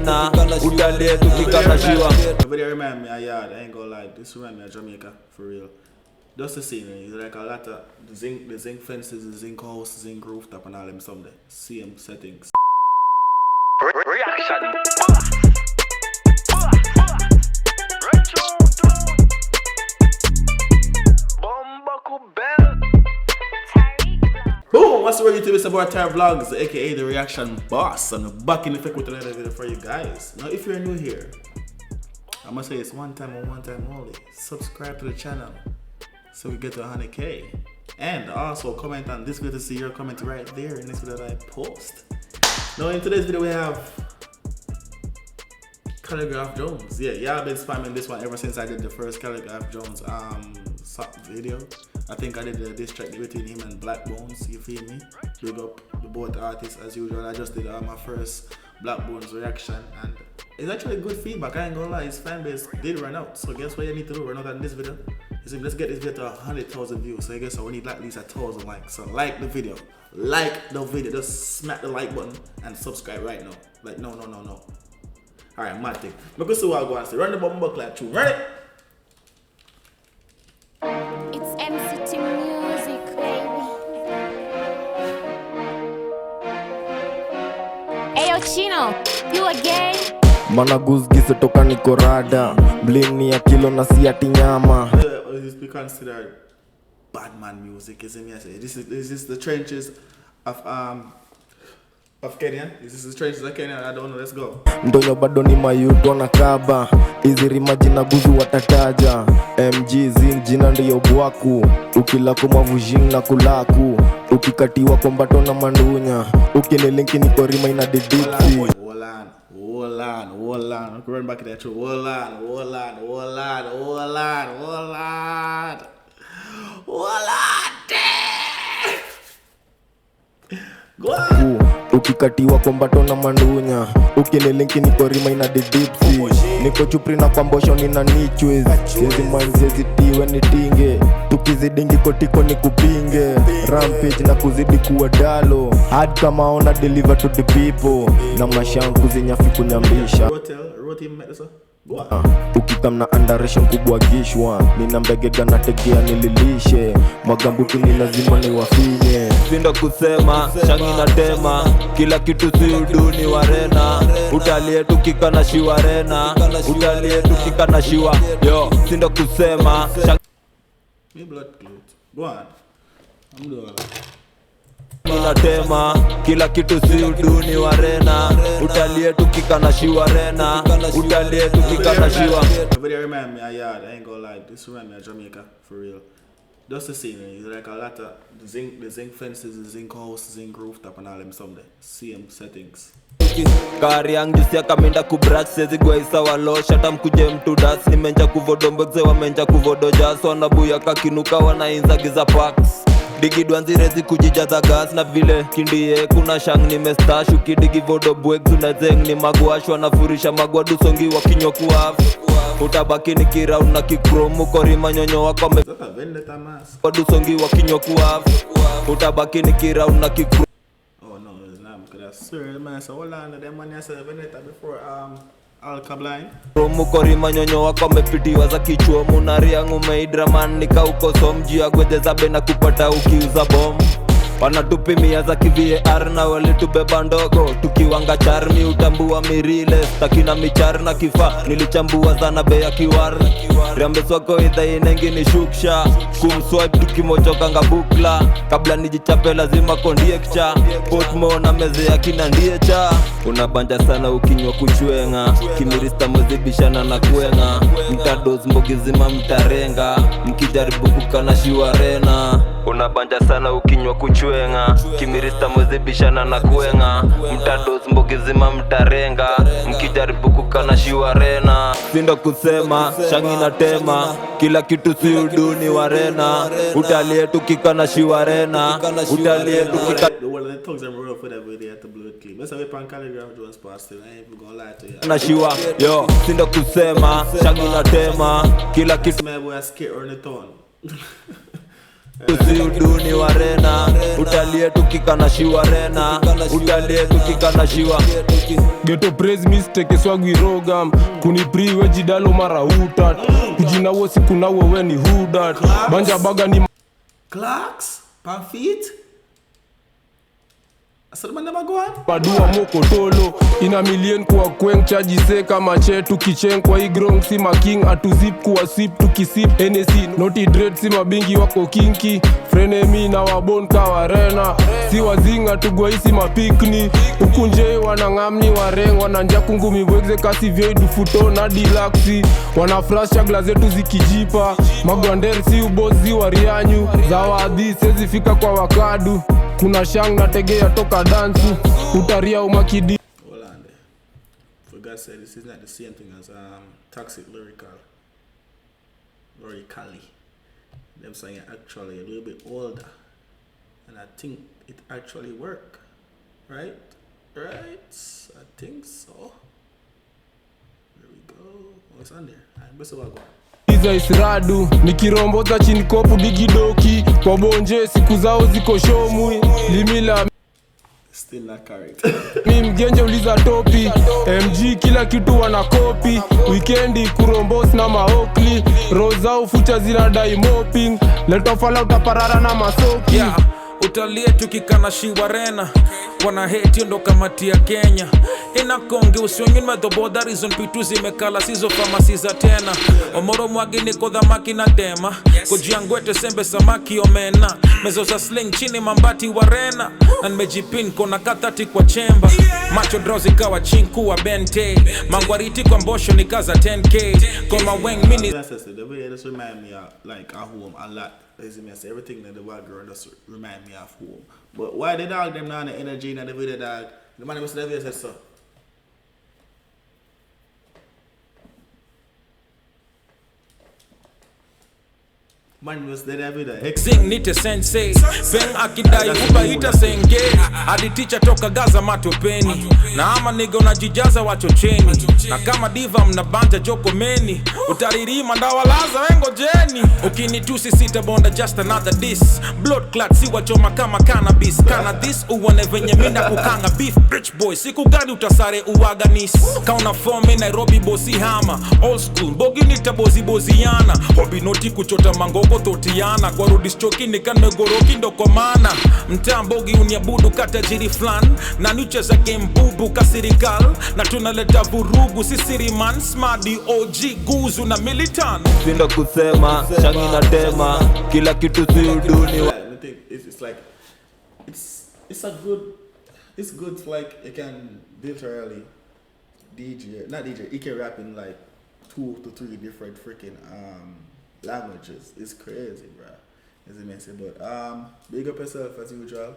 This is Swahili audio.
shiwarena utalie tukikanashiwa. The video remind me of yard, I ain't gonna lie, this remind me of Jamaica, for real. Just the scenery, it's like a lot of the zinc fences, the zinc house, zinc rooftop and all them some there. Same settings. Reaction. Boom! What's the word, YouTube? It's about Tyrik Vlogs, aka the Reaction Boss. I'm back in effect with another video for you guys. Now, if you're new here, I'm gonna say it's one time and one time only. Subscribe to the channel so we get to 100K. And also comment on this video to see your comment right there in this video that I post. Now, in today's video, we have Khaligraph Jones. Yeah, y'all been spamming this one ever since I did the first Khaligraph Jones video. I think I did the diss track between him and Blaqbonez, you feel me? Big up the both artists as usual. I just did my first Blaqbonez reaction and it's actually good feedback. I ain't gonna lie, his fan base did run out. So guess what you need to do? Run out on this video. You see, let's get this video to 100,000 views. So I guess we need at least 1,000 likes. So like the video. Like the video. Just smack the like button and subscribe right now. Like no. Alright, mad thing. Look see what I go and say. Run the bumble clap too. Run it! It's MCT Music, baby. Ayo Chino, you again? Mana guzgizo toka niko rada bling ni ya kilo na si ati nyama. This be considered bad man music, isn't it? I say this is the trenches of Kenya. This is the trenches of Kenya. I don't know. Let's go. Ndonyo bado ni mayuto na kaba izirima jina guzu watataja MG zing jina ndiyo bwaku ukilaku mavujing na kulaku ukikatiwa kombato na mandunya ukinilinki ni korima ina didipsi. Hold on, hold on, hold on. Run back to that too. Hold on, hold on, hold on, hold on, hold on. Hold on. Go on. Ukikatiwa kombato na mandunya ukinilinki niko rima ina didipsi niko chupri na kwambosho nina nichwez siezi mind siezi tiwe nitinge tukizidingi kotiko nikupinge rampage na kuzidi kuwa dalo hard kama ona deliver to the people na mashanku zinyafi kunyambisha ukikamna andaresha mkubwa gishwa nina mbegega na tegea nililishe magambuti ni lazima niwafinye. Sindo kusema shangi na tema kila kitu si uduni warena utalie tukikana shiwarena utalie tukikana shiwa yo sindo kusema me blood clot. Go on. I'm doing Inatema kila kitu si uduni warena utalie tukikana shiwarena utalie tukikana shiwa. The video remind me of yard, I ain't gonna lie, this remind me of Jamaica for real. Just the scenery, it's like a lot of the zinc fences, the zinc house, zinc rooftop and all them some there. Same settings. Kari yangu jusi akaminda kubrush sezi gwaisa walosha tamkuje mtu das nimenja kuvodombo wamenja kuvodoja so wanabuya kakinuka wanainza giza packs digidwanzirezi kujijaza gas na vile kindie kuna shang nimestash ukidigi vodobweg unazeng ni magwash wanafurisha magwadusongi wakinywa kuaf utabaki ni kiraun na kikromu korima nyonyo wako wadusongi wakinywa kuaf utabaki ni kiraun na kikromu. Oh no, it's not because that's serious man. So hold on to them money I said vendetta before Alkaline. Romu korima nyonyo wako amepitiwa za kichwa munaria ngumeidraman nikaukoso mji ya gwedeza bena kupata ukiuza bom wanatupimia za kiVAR na walitubeba ndogo tukiwanga charmi utambua mirile stakina michar na kifaa nilichambua zana bei ya kiwar riambeswako idha inengi ni shuksha kumswipe tukimochokanga bukla kabla nijichape lazima kondiekcha potmo na meze ya kina ndiecha unabanja sana ukinywa kuchwenga kimirista mwezibishana na kuenga mtadoz mbogizima mtarenga mkijaribu kukana shiwarena unabanja sana ukinywa kuchwenga kimirista mwezibishana na kuenga mtadoz mbogizima mtarenga mkijaribu kukana shiwarena sindo kusema shangi na tema kila kitu si uduni warena utalie tukikana shiwarena utalie tukikana. Na shiwa yo sindo kusema shangi na tema kila kitu. Si uduni warena, utalie tukikana shiwarena, utalie tukikana shiwa. Geto praise mistake swagwirogam kunipri wejidalo mara utat kujinawo sikunawo weni hudat banja baga ni Clocks, pan feet. I said, man, never go on. Padua mokotolo ina million kwa kweng chajise kama che tukicheng kwa igrong si making atuzip kuwa sip tukisip NAC noti dread si mabingi wako kinki frenemi na wabon kawarena si wazinga tugwaisi mapikni ukunje wanangamni wareng wananja kungumi wegze kasi vyeidufuto na dilaksi wanafrash chagla zetu zikijipa magwander si ubozi warianyu zawadhi sezifika kwa wakadu kuna shang na tegea toka dansu utaria umakidi. Hold on there. For God's sake, this is not the same thing as Toxic Lyrical. Lyrically. Them saying actually a little bit older. And I think it actually worked. Right? Right? I think so. There we go. Oh, it's on there. Alright, best of all, go. Iza isradu nikiromboza chinikopu digidoki kwa bonje siku zao ziko shomwi limila. Still not correct. Mi mgenje uliza topi mg kila kitu wanakopi wikendi kurombos na maokli roho zao fucha zinadai mopping letofala utaparara na masoki. Yeah, utalie tukikana shiwarena wana hate ndo kamati ya Kenya inakonge usionyun medhoboda reason pitu zimekala sizo famasi za tena omoro mwagi niko dhamaki na tema kujiangwete sembe samaki omena mezo za sling chini mambati warena na nimejipin kona kathati kwa chemba macho draw zikawa chinku wa bente mangwariti kwa mbosho nikaza 10k koma weng mini. That's just it. The video just remind me of like a home a lot. As you may say, everything that the white girl just remind me of home. But why the dog them now the energy in the video dog? The man must have said so. Man was there every day. Sing nite sensei Beng akidai ubaita senge hadi ticha toka Gaza matopeni na ama niga unajijaza wachocheni na kama diva mnabanja joko meni utaririma ndawalaza wengojeni ukinitusi sitabonda just another diss blood clot si wachoma kama cannabis kana this uone venye minda kukanga beef rich boy siku gani utasare uwaganis kauna fomi Nairobi bosi hama old school mbogi nitaboziboziana hobi noti kuchota mangoko totiana kwa rudi stoki nikanmegoroki ndo kwa maana mtaa mbogi uniabudu katajiri flan na nicheza game bubu kasirikal na tunaleta vurugu sisiriman smadi OG guzu na militan. Sindo kusema, shangi na tema, kila kitu si uduni wa I think it's like it's a good, it's good like you can literally DJ, not DJ, you can rap in like 2 to 3 different freaking languages. It's crazy, bro. As you may say, but big up yourself as usual.